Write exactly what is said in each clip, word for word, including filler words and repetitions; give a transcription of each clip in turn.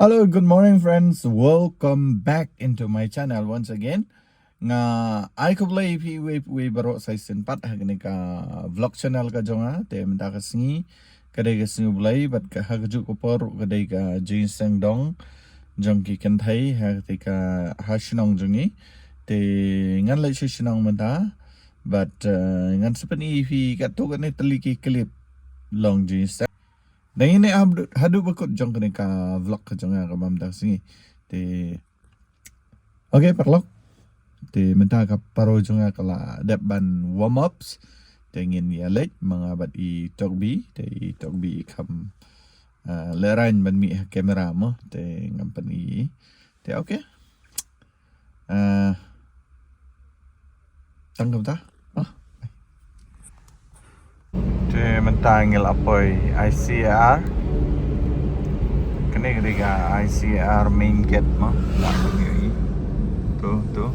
Hello, good morning, friends. Welcome back into my channel once again. Nga ai khublei ïa phi uwei pa uwei baroh sa shisien pat ha kane ka vlog channel ka jong nga. Te mynta ka sngi ka dei ka sngi U Blei bad ka ha kajuh ka por ka dei ka jingïaseng dong jong ki kynthei ha kata ka ha shnong jong ngi. Te ngan leit sha shnong mynta bad, eh, ngan sa pyni ïa phi katto katne tylli ki clip long jingïaseng. Dang ïa ne haduh, haduh ba kut jong kane ka vlog ka jong nga ka mynta ka sngi. Te, okay, paralok. Te mynta ka paro jong nga ka la dep ban warm ups. Te ngin ïa leit ma nga bad i Tokbi, te i Tokbi i kham, ah, lehraiñ ban mih ha camera mo, te ngam pyni. Te okay. Ah, tang kumta. Ah. Te mynta ngi la poi I C A R. Kane ka dei ka I C A R main gate mo. La poi ngi. Tu, tu.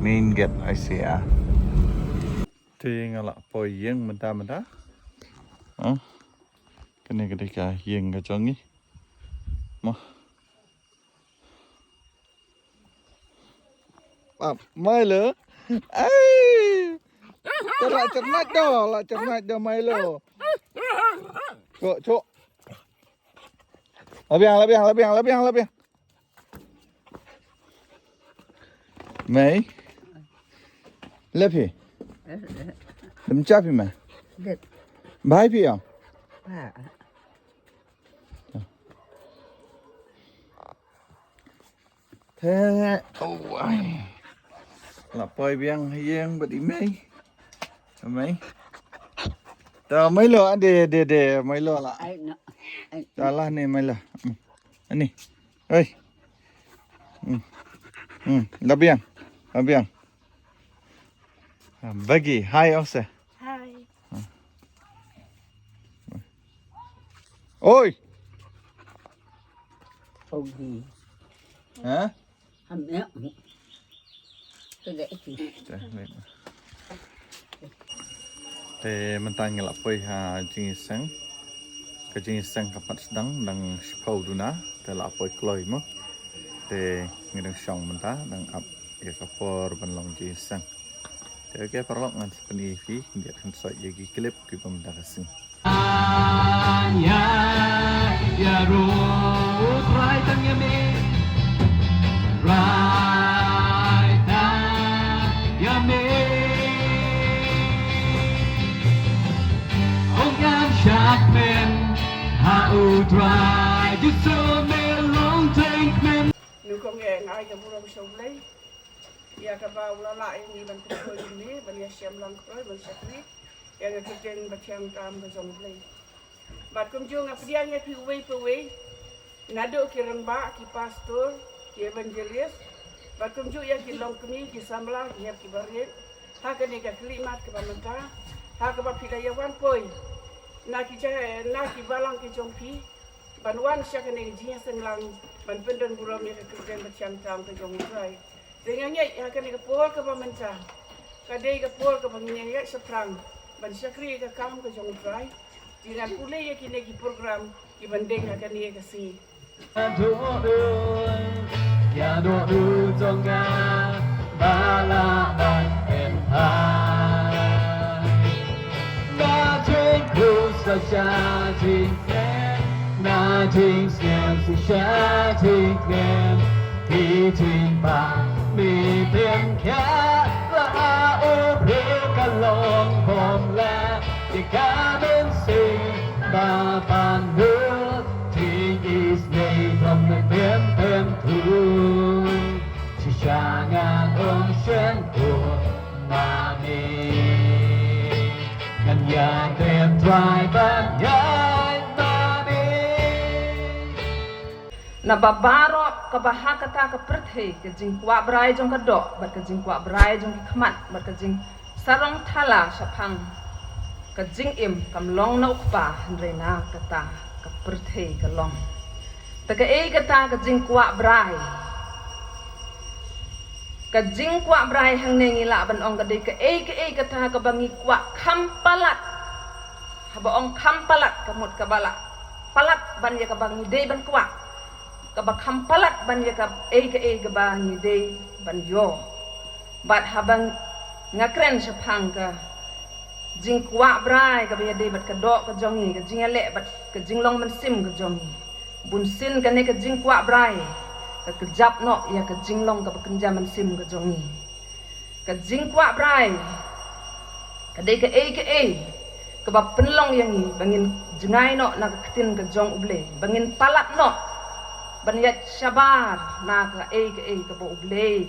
Main gate I C A R. Te nga la poi ïing mynta mynta. Ah. Kane ka dei ka ïing ka jong ngi. Mo. Pap, Milo. Ai. Te la cernat dah, la cernat dah Milo. Cok, cok. La biang, la biang, la biang, la biang, la biang. Mei. Lep hi. Dem chap hi ma. Lep. Bye phi ya. Bye. Te, oh, ai. La poi biang ha ïing bad i mei. I mei. Ta Milo, ade, ade, ade, Milo la. Ai, no. Ai. Ta la ne Milo. Hmm. Ani. Oi. Hmm. Hmm. La biang. La biang. Bagi, hai ose. Hai. Oi. Ogi. Ha? Ham ya. Te mynta ngi la poi ha jingïaseng. Ka jingïaseng ka pat sdang dang shiphew duna te la poi kloi mo. Te ngi dang shong mynta dang ap ïa ka por ban long jingïaseng. Te okay paralok ngan sa pyni ïa phi, ngi ïa kan soi ïa ki clip kiba mynta ka sngi. Ïa, ïa ro, Trai tang ïa me. Trai tang ïa me. Ong ngan shakmen ha u Trai Jisu me long teng kmen. Nyngkong eh nga ai ka burom sha U Blei. Ïa kaba u la lah ïa ngi ban kyntu ïa ngi ban ïashem lang khroi ban shakri ïa ka kyrteng ba thiang tam ka jong U Blei. Bad kumjuh nga pdiang ïa phi uwei pa uwei naduh ki rangbah, ki pastor, ki evangelist, bad kumjuh ïa ki longkmie, ki samla, ki hep ki barit ha kane ka khyllipmat kaba mynta ha kaba phi la ïa wan poi na ki jaka, na ki balang ki jong phi ban wan sha kane ka jingïaseng lang ban pyndon burom ïa ka kyrteng ba thiang tam ka jong U Trai. Te nga ngeit ha kane ka por kaba mynta ka dei ka por kaba ngin ïaid shaphrang ban shakri ïa ka kam ka jong U Trai. Te ngan pule ïa kine ki program kiban dei ha kane ka sngi. Ïa dohnud jong nga ba lah ban pynphai na jingkhuslai sha jingkmen, na jingsngew shisha jingkmen. Ki jingpang me pynkhia la ha u briew ka long bymlah. Te ka mynsiem ba pan dur jingïaseng dom ne pem pem tu. Shisha ngan ong shen u mane. Ngan ïa tem Trai ban ïa mane. Naba baroh kaba ha kata ka pyrthei, ka jingkwah brai jong ka doh bad ka jingkwah brai jong ki khmat bad ka jingsarong thala shaphang ka jingim kam long na u Kpa, hynrei na kata ka pyrthei ka long. Te kaei kata ka jingkwah brai? Ka jingkwah brai hangne ngi lah ban ong ka dei kaei kaei kata kaba ngi kwah kham palat. Haba ong kham palat ka mut kaba lah palat ban ïa kaba ngi dei ban kwah. kaba kham palat ban ïa ka ei ka ei kaba ngi dei ban ïoh. Bad haba nga kren shaphang ka jingkwah brai kaba ïadei bad ka doh ka jong ngi, ka jingïaleh bad ka jinglong mynsiem ka jong ngi, bun sien kane ka jingkwah brai ka kjap noh ïa ka jinglong kaba kynja mynsiem ka jong ngi. Ka jingkwah brai ka dei ka ei ka ei kaba pynlong ïa ngi ba ngin jngai noh na ka ktien ka jong U Blei, ba ngin palat noh ban ïaid shabar na ka ei ka ei kaba U Blei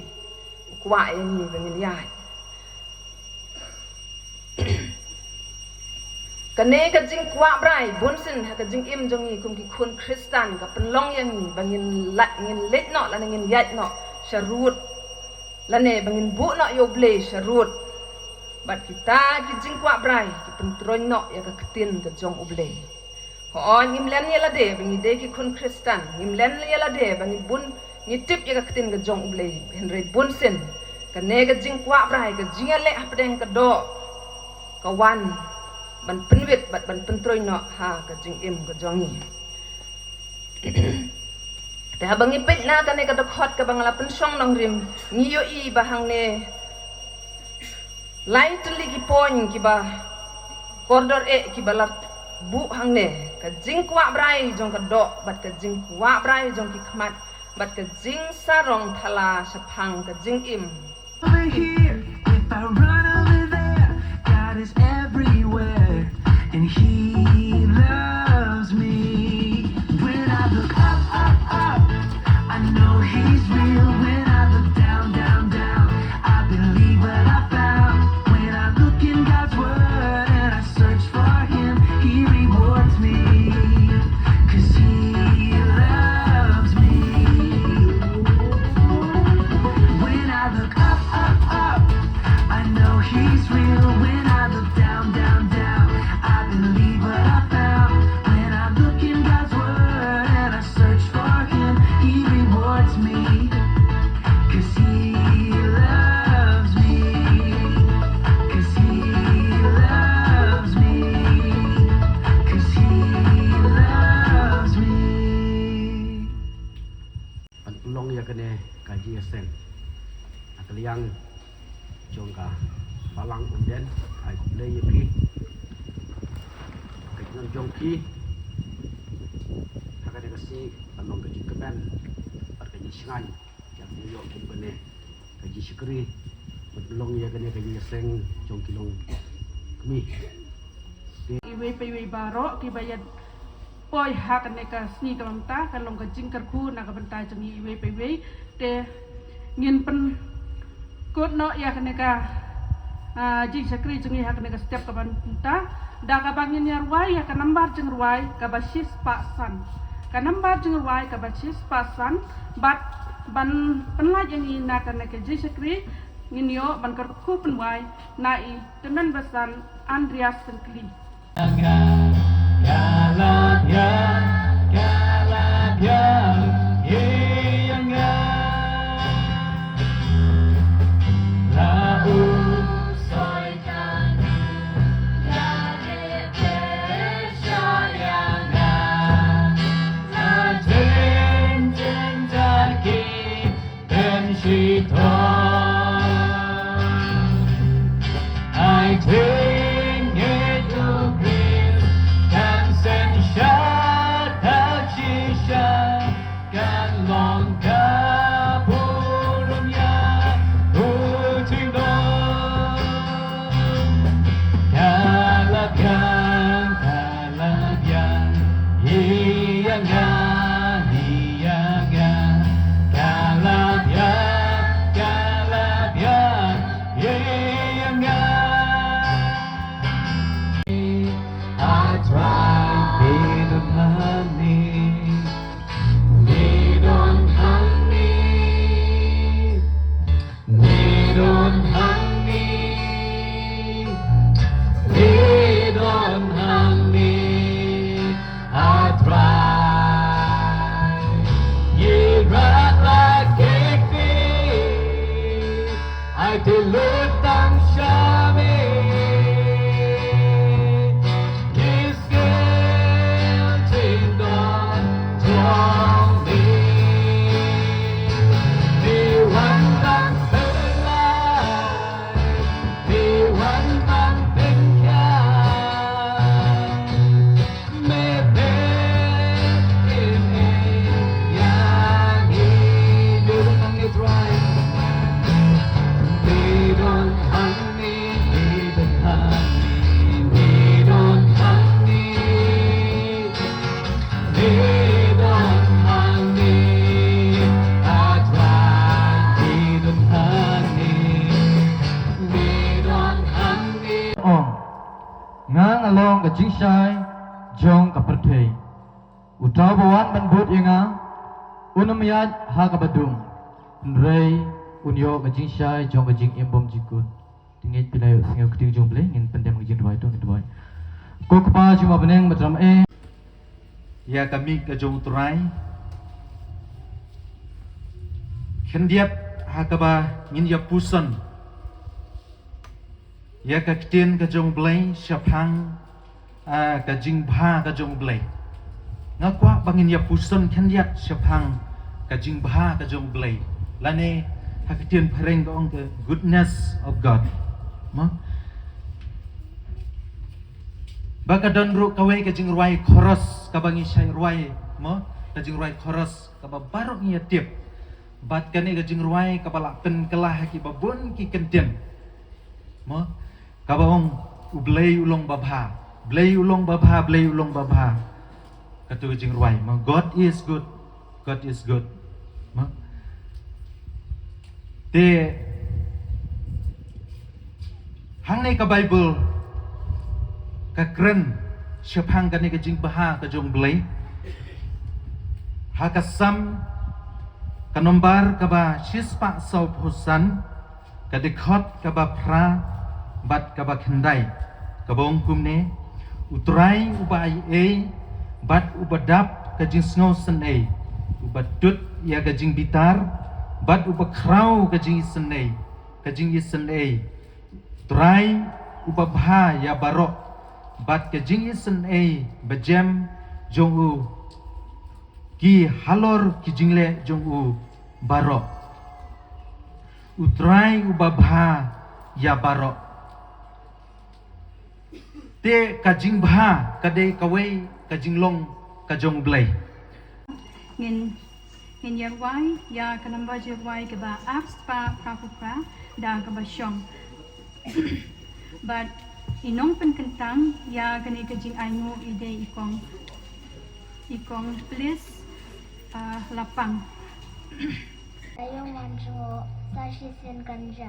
u kwah ïa ngi ba ngin ïaid. Kane ka jingkwah brai bun sien ha ka jingim jong ngi kum ki khun Khristan ka pynlong ïa ngi ba ngin lait, ngin leit noh lane ngin ïaid noh sha rud, lane ba ngin buh noh ïa U Blei sha rud. Bad kita ki jingkwah brai ki pyntroiñ noh ïa ka ktien ka jong U Blei. Hooid, ngim len ïa lade ba ngi dei ki khun Khristan, ngim len ïa lade ba ngi bun, ngi tip ïa ka ktien ka jong U Blei, hynrei bun sien kane ka jingkwah brai, ka jingïaleh hapdeng ka doh, ka wan ban pynwit bad ban pyntroiñ noh ha ka jingim ka jong ngi. Te haba ngi peit na kane ka dkhot kaba nga la pynshong nongrim, ngi ïohi ba hangne lai tylli ki point kiba kordor eh kiba la buh hangne: ka jingkwah brai jong ka doh bad ka jingkwah brai jong ki khmat bad ka jingsarong thala shaphang ka jingim. Over here, if I run over there, God is everywhere, and He loves me. When I look up, up, up, I know He's real. When I look down, down, down, I believe what I found. When I look in God's Word and I search for Him, He rewards me, 'cause He loves me. When I look up, up, up, I know He's real. When I look down, down, down, I believe what I found. When I look in God's Word and I search for Him, He rewards me, 'cause He loves me, 'cause He loves me, 'cause He loves me. Ban pynlong ïa kane ka jingïaseng na ka liang jong ka balang Umden, ai khublei ïa phi. Ka jingïaseng jong phi ha kane ka sngi kan long ka jingkmen bad ka jingshngaiñ ïa ka jingïoh kum kane ka jingshakri ban pynlong ïa kane ka jingïaseng jong ki longkmie. Iwei pa iwei baroh kiba ïa poi ha kane ka sngi ka mynta, ka long ka jingkyrkhu na ka bynta jong ngi iwei pa iwei. Te ngin pynkut noh ïa kane ka, ah, jingshakri jong ngi ha kane ka step ka mynta da kaba ngin ïa rwai ïa ka nambar jingrwai kaba shispah san. Ka nambar jingrwai kaba shispah san, bad ban pynlait ïa ngi na kane ka jingshakri ngin ïoh ban kyrkhu pynwai na i tymmen basan Andreas Synkli. Then she taught, I think it will grieve, can send shot out she shot, can long ka purum ya, uting dong, ka la biang, ka la biang, hi ya nga, hi ya nga, ka la biang, ka la biang, hi ya nga. I tried, they don't have me, they don't have me. They don't hang me. They don't hang me. I try. Ye rat like a thief. I did look down shabby. This girl did not tell me. Ka jingshai jong ka pyrthei. Uta uba wan ban bud ïa nga, un ym ïaid ha kaba dung, hynrei un ïoh ka jingshai jong ka jingim bymjukut. Te ngeit phi la ïohsngew ka ktien jong U Blei, ngin pyndem ka jingduwai, to ngin duwai. Ko Kpa jong nga ba ha bneng, ba thymmai, ïa ka mih ka jong U Trai, khyndiat ha kaba ngin ïa puson ïa ka ktien ka jong U Blei shaphang, ah, ka jingbha ka jong U Blei. Nga kwah ba ngin ïa puson khyndiat shaphang ka jingbha ka jong U Blei, lane ha ka ktien phareng ka ong ka goodness of God. Mo? Ba ka don ruh kawei ka jingrwai chorus kaba ngi shait rwai, mo? Ka jingrwai chorus kaba baroh ngi ïa tip. Bad kane ka jingrwai kaba la pynkylla ha kiba bun ki kyntien, mo? Kaba ong, U Blei u long babha, Blei u long babha, Blei u long babha. Katu ka jingrwai, mo? God is good, God is good. Mo? Te hangne ka Baibl ka kren shaphang kane ka jingbha ka jong U Blei. Ha ka Salm ka nombar kaba shispah sawphew san, ka dkhot kaba phra bad kaba khyndai, kaba ong kumne: U Trai uba aiei bad uba dap ka jingsngew synei, uba tut ïa ka jingbitar bad uba khraw ka jingisynei, ka jingisynei. U Trai uba bha ïa baroh, bad ka jingisynei bajem jong u ki halor ki jingleh jong u baroh. U Trai uba bha ïa baroh. Te ka jingbha ka dei kawei ka jinglong ka jong U Blei. Ngin, ngin ïa rwai ïa ka nombar jingrwai kaba arspah phraphew phra da kaba shong. Bad i nongpynkyntang ïa kane ka jingainguh i dei i kong, i kong Plis, ah, Lapang. Ayo manjo sa shisien kanja.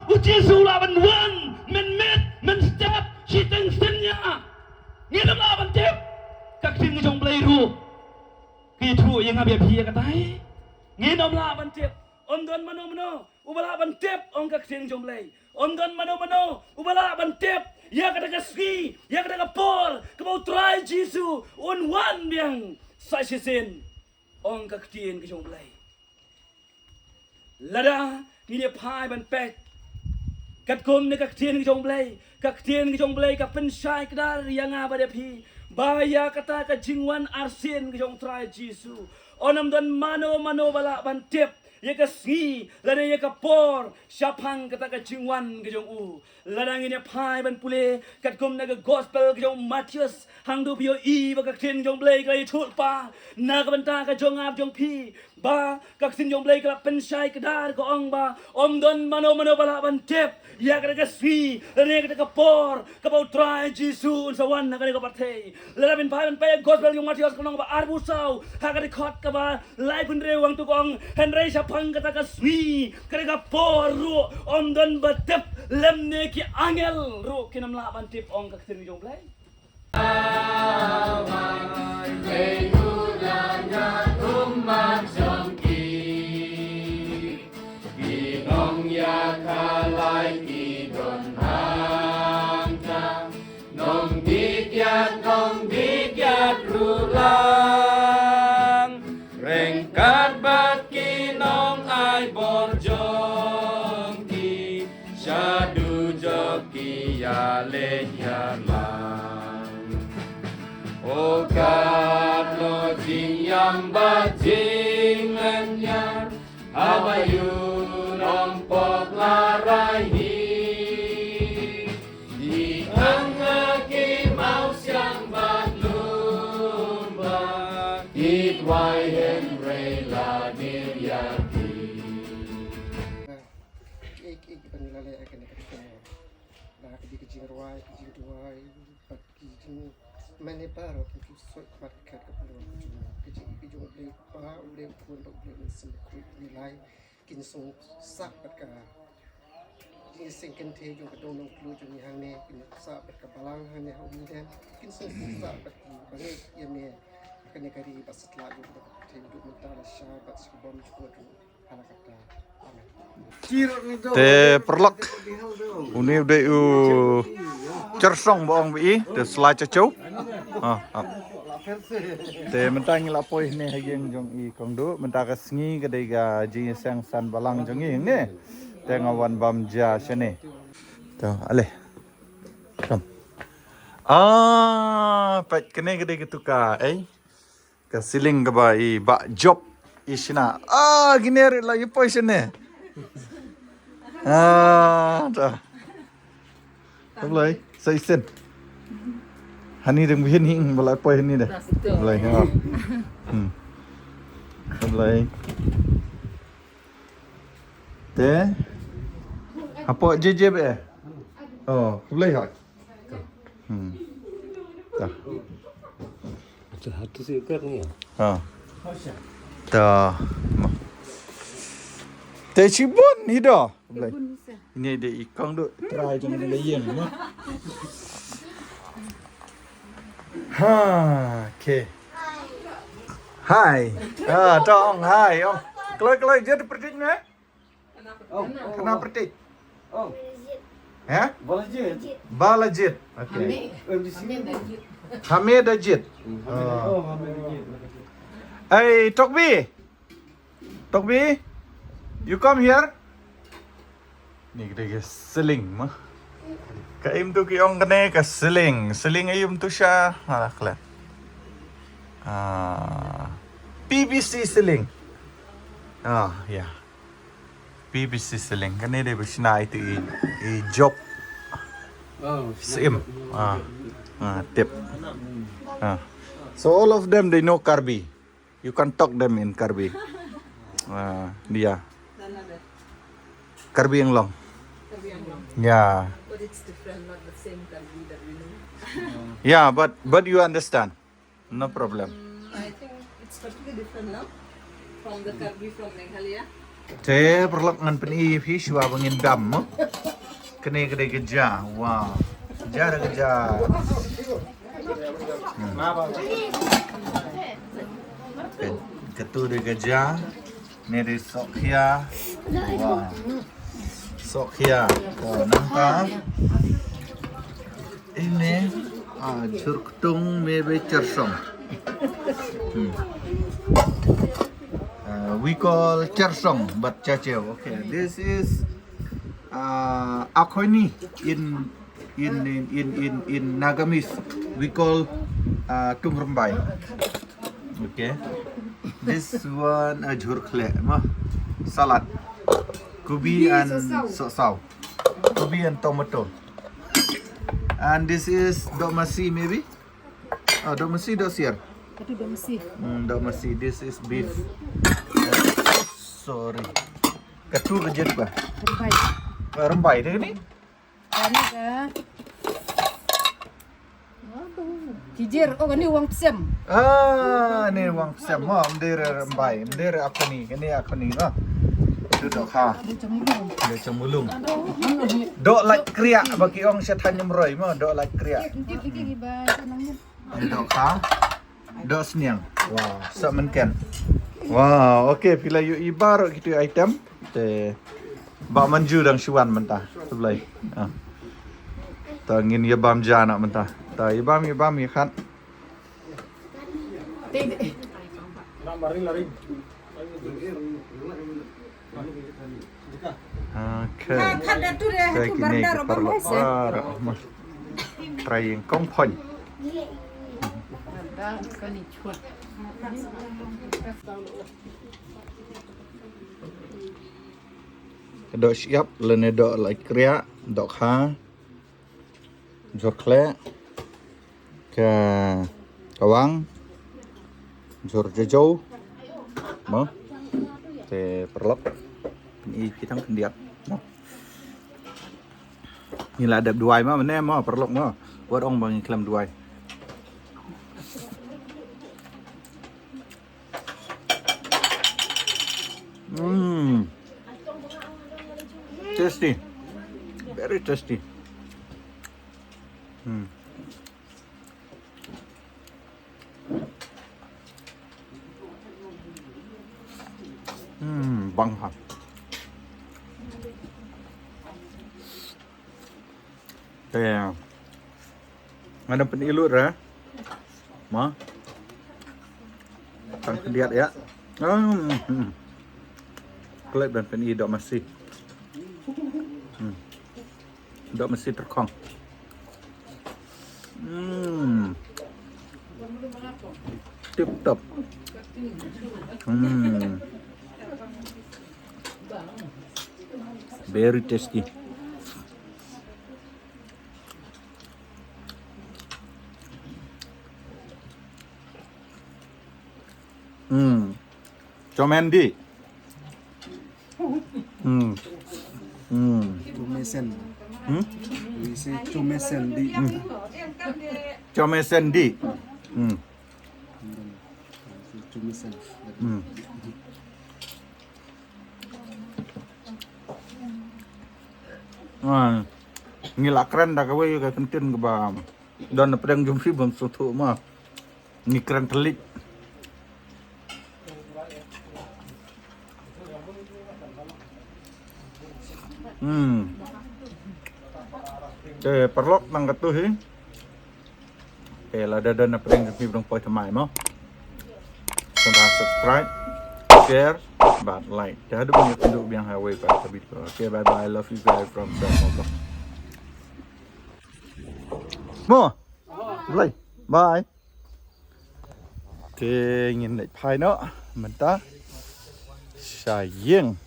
U Jisu u lah ban wan mynmiet mynstep shiteng synñia. Ngin ym lah ban tip. Ka ktien ka jong U Blei ruh ka ïathuh ïa nga bad ïa phi ïa katai. Ngin ym lah ban tip. Ym don mano mano uba lah ban tip, ong ka ktien jong U Blei. Ym don mano mano uba lah ban tip ïa kata ka sngi, ïa kata ka por kaba U Trai Jisu un wan biang sa shisien, ong ka ktien ka jong U Blei. Lada ngin ïa phai ban peit katkum ne ka ktien ka jong U Blei, ka ktien ka jong U Blei ka pynshai kdar ïa nga bad ïa phi ba ïa kata ka jingwan arsien ka jong U Trai Jisu, un ym don mano mano ba lah ban tip ïa ka sngi lane ïa ka por shaphang kata ka jingwan ka jong u. Lada ngin ïa phai ban pule katkum na ka gospel ka jong u Mathaios, hangto phi ïohi ba ka ktien jong u Blei ka la ïathuhlypa na ka bynta ka jong nga jong phi, ba ka ktien jong u Blei ka la pynshai kdar, ka ong ba ym don mano mano ba lah ban tip ïa kata ka sngi lane kata ka por kaba u Trai Jisu un sa wan ha kane ka pyrthei. Lada phin phai ban pule gospel jong u Mathaios, ka ong ba arphew saw, ha ka dkhot kaba laiphew hynriew, hangto ka ong: Hynrei shaphang kata ka sngi, kata ka por ruh ym don ba tip, lymne ki angel ruh kin ym lah ban tip, ong ka ktien jong u Blei. Ki nongïaleh ki don hangta, nongdie kiad, nongdie kiad ruh lang, ryngkat bad ki nongai bor jong ki, sha dujok ki ïaleh ïalang. O ka long jingïam bad jingïaid, haba ïoh nongpop la rai hi. Ki angel ki mawsiang bad lum ba, ki duwai hynrei la dier ïa ki. Ki ei ki ei kiba ngi la leh ha kane ka por, la ka dei ka jingrwai, ka jingduwai bad ki jingmane baroh, ki jingsoit khmat ka khet ka pynlong ka jong, ka jingïeit ka jong U Blei Kpa, U Blei Khun bad U Blei Mynsiem Bakhuid. Ngi lai kin sngewsih bad ka jingïaseng kynthei jong ka dong nongkluh jong ngi hangne, kin sngewsih bad ka balang hangne ha Umden, kin sngewsih bad ki bangeit ïa me ha kane ka ri ba satlak jong ka pyrthei, naduh mynta lashai bad sha ka bymjukut ruh. Te paralok, une u dei u Chersong ba ong ba i, te Sla Chachew. Ah, ah. Te mynta ngi la poi hangne ha ïing jong i Kong Duh, mynta ka sngi ka dei ka jingïaseng san balang jong i hangne. Te nga wan bam ja shane. To, ale. Kam. Ah, pat kane ka dei ka tu ka, eh. Ka ceiling kaba i Bah Job i shna. Ah, kine ruh la ïa poi shane. Ah, ta. Khublei, sa shisien. Hani dang bihin hi, ba la poi hani de. Khublei, ha. Hmm. Khublei. Te. Hapoh J J B eh. Oh, khublei hoi. Hmm. Ta. Atu, atu si ukat ni. Ha. Ta. Ma. Te shibun hi da. Khublei. Ini dei i Kong Duh trai jong ni la ïeng, no? Ha, okay. Hi. Ah, ta ong hi, ong. Kloi, kloi, jot pyrthei ne? Oh, oh, kena oh. Pyrthei. Oh. Ha? Balajit. Balajit. Okay. Hamid. Oh, di sini. Hamid Ajit. Hmm, Hamid Ajit. Oh. Oh, Hamid Ajit. Hey, Tokbi. Tokbi, you come here. Ni ka dei ka ceiling ma. Ka im tu ki ong kane ka ceiling. Ceiling aïu tu sha. Alah, klet. Ah, P V C ceiling. Ah, ya. P V C ceiling. Kane dei ba shna ïa i, i Job. Oh, Syiem. Ah. Ah, tip. Ah. So all of them, they know Karbi. You can talk them in Karbi. Ah, dia. Karbi Anglong. Karbi Anglong. Yeah. But it's different, not the same Karbi that we know. Yeah, but, but you understand. No problem. Mm, I think it's totally different now from the Karbi from Meghalaya. Te paralok, ngan pyni ïa phi shuwa ba ngin dam mo. Kane ka dei ka ja. Wow. Ja da ka ja. Hmm. Ka, katu dei ka ja. Ne dei sohkhia. Wow. Sohkhia. To nangta. Ine, ah, jhur ktung me bei chersong. Hmm. Uh, we call chersong, but chachew. Okay, this is, uh, akhoni in, in, in, in, in, in Nagamese. We call, uh, tungrumbai. Okay. This one, uh, jhur khleh ma. Salad. Kubi and sosaw. Kubi and tomato. And this is doh masi maybe? Oh, doh masi, doh siar. Katu doh masi. Hmm, doh masi. This is beef. Sorry. Katu ka jait ba. Rembai. Ah, rembai deh ni. Kani ka. Kijir, oh, kani wang psem. Ah, ni wang psem. Oh, mder rembai, mder akani, kani akani. Ah. Itu doh kha. Ada cemulung. Ada cemulung. Doh lait kriak bagi ong sha thaiñ Umroi mo, doh lait kriak. Doh kha. Doh sniang. Wow, sa mynken. Wow, okay, phi la ïohi baroh kitu item. Te ba manju dang shuwan mynta. Sebelah. Ah. Ta ngin ïa bam ja na mynta. Ta ïa bam, ïa bam ïa khat. Okay. Kha, kha da tu re, ha tu kine baranda ki ro bam paralok. Trying kong pon. Doh siap lane doh lait kriak, doh kha. Jhur khleh, ka kawang, jhur jajoh mo. Te paralok, pyni ki tang khyndiat mo. Ngi la dep duwai mo mynne mo paralok mo. Wat ong ba ngi khlem duwai. Mm. Tasty. Very tasty. Hmm. Hmm, bang ha. Te nga dang pyni lut re. Ma. Tang khyndiat ïa. Hmm. Klet ban pyni doh masi. Hmm. Doh masi terkhong. Hmm. Tip top. Hmm. Very tasty. Hmm. Chomendi. Hmm. Hmm. Chomesen. Hmm? We say chomesen di. Hmm. Chomesendi. Hmm. Chomesen. Hmm. Ah, ngi la kren da kawei ka kyntien kaba don na pdeng jong phi bym sngewthuh ma. Ngi kren thylliej. Hmm. Te paralok tang katto hi. Te lada don na pdeng jong phi ba dang poi thymmai mo. Kynmaw subscribe, share bad like. Te haduh ban ïakynduh biang ha kawei pat ka video. Okay, bye bye. Love you guys from Sam Vlog. Mo. Bye. Bye. Te ngin leit phai noh mynta sha ïing.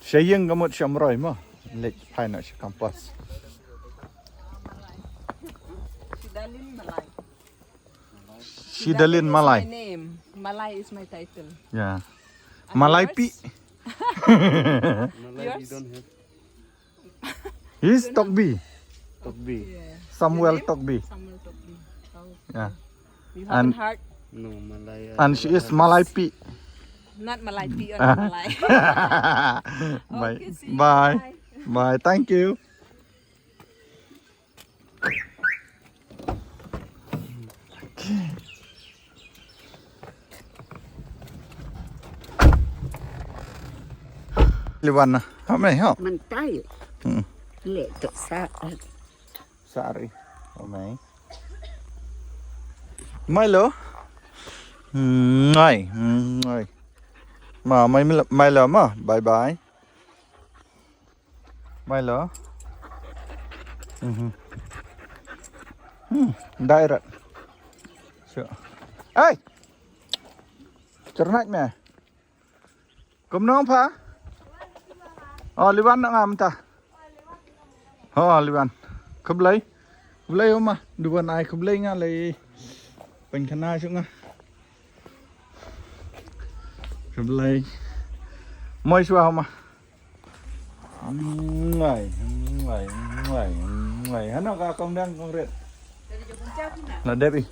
Sha ïing ka mut sha Umroi mo. Leit phai noh sha campus. Shidalin Malai. Shidalin Malai. Shidalin is my name. Malai is my title. Yeah. And Malai yours? Pi. Malai we don't have. He's Tokbi. Tokbi. Yeah. Samuel Your name? Tokbi. Samuel Tokbi. Oh. Yeah. You have And a heart? No, Malaya. And she is Malai Pi. Not Malai Pi or Ah. Malai. Bye. Okay, see you. Bye. Bye. Bye. Thank you. Okay. Liwan na. Home, ho. Mentai. Hmm. Le to sa. Sorry. Home. Milo. Ngai, ngai. Ma, mai Milo, Milo ma. Bye bye. Milo. Mhm. Hmm, dai rat. So. Hey. Cernak me. Kumno pha? Oh, liwan na nga mynta. Oh, liwan. Khublei. Khublei ho ma. Duwan ai khublei nga lei. Pynkhana shuh nga. Khublei. Moi shuwa ho ma. Ngai, ngai, ngai, ngai. Hano ka kong dang kong ret. La dep i.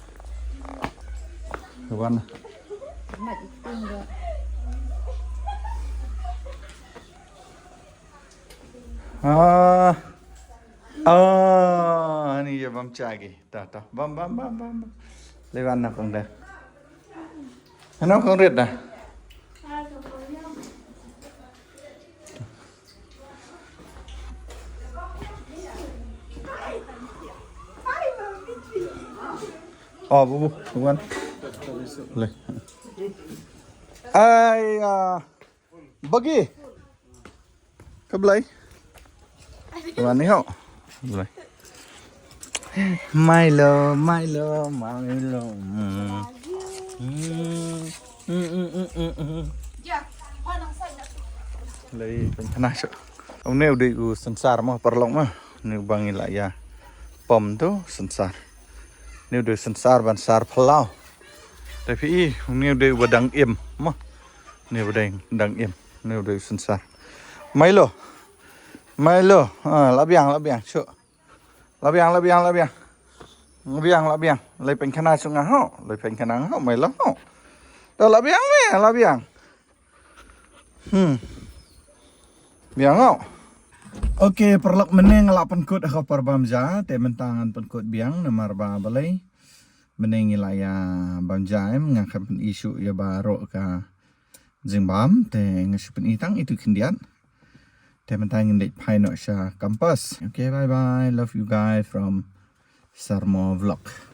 Wan. Ah. Ah, ani ya bam chagi. Ta ta. Bam bam bam bam. Lewan na kong da. Hano kong ret da. Oh, bubu, bukan. Le. Ai, ah, bagi. Khublei. Bukan ni ho. Khublei. Milo, Milo, Milo. Hmm. Hmm. Hmm, hmm, hmm, hmm, hmm. Lei pynkhana shuh. Une u dei u synsar mo paralok mo. Une u ba ngi la ïa pom tu synsar. Une u dei synsar ban sar phyllaw. Te phi i une u dei u ba dang im mo. Une u ba dang, dang im. Une u dei u synsar. Milo. Milo. Ah, la biang, la biang shuh. La biang, la biang, la biang. La biang, la biang. Lei pynkhana shuh nga ho. Lei pynkhana nga ho, Milo ho. Da la biang me, la biang. Hmm. Biang ho. Okay, paralok, mynne nga la pynkut ha ka por bam ja, te mynta ngan pynkut biang namar ba balei. Mynne ngi la ïa bam ja em, nga khlem pyni shuh ïa baroh ka jingbam, te nga shu pyni tang itu khyndiat. Te mynta ngin leit phai noh sha campus. Okay, bye bye. Love you guys from Sarmo Vlog.